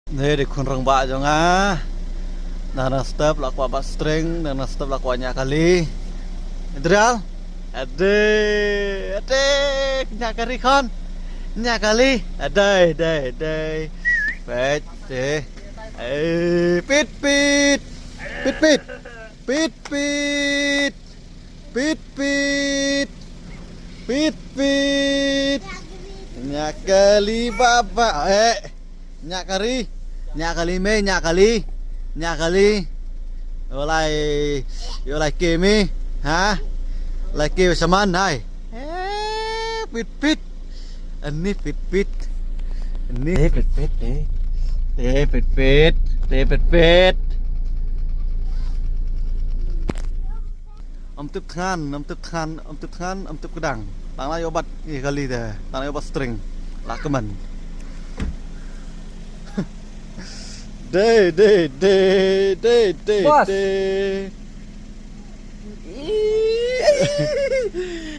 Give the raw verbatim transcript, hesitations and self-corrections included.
Dei, dei khun rangbah jong nga. Dang dang step la kwah bat string, dang dang step la kwah ñiah kali. Adrial. Ade, ade, ñiah kali khun. Ñiah kali. Ade, dei, dei. Peit, dei. Eh, pit, pit. Pit, pit. Pit, pit. Pit, pit. Pit, pit. Ñiah kali baba. Eh. Ñiah kali. Ñiah kali me, ñiah kali. Ñiah kali. Walai, walai ke me. Ha? Lai ke saman hai. Eh, pit, pit. Ani pit, pit. Ani pit, pit, eh. Eh, pit, pit. Eh, pit, pit. Ym tip thngan, ym tip thngan, ym tip thngan, ym tip kdang. Tang la ïoh bat ïa kali te, tang la ïoh bat string. La kmen. Dei, dei, dei, dei, dei, Bos. Dei.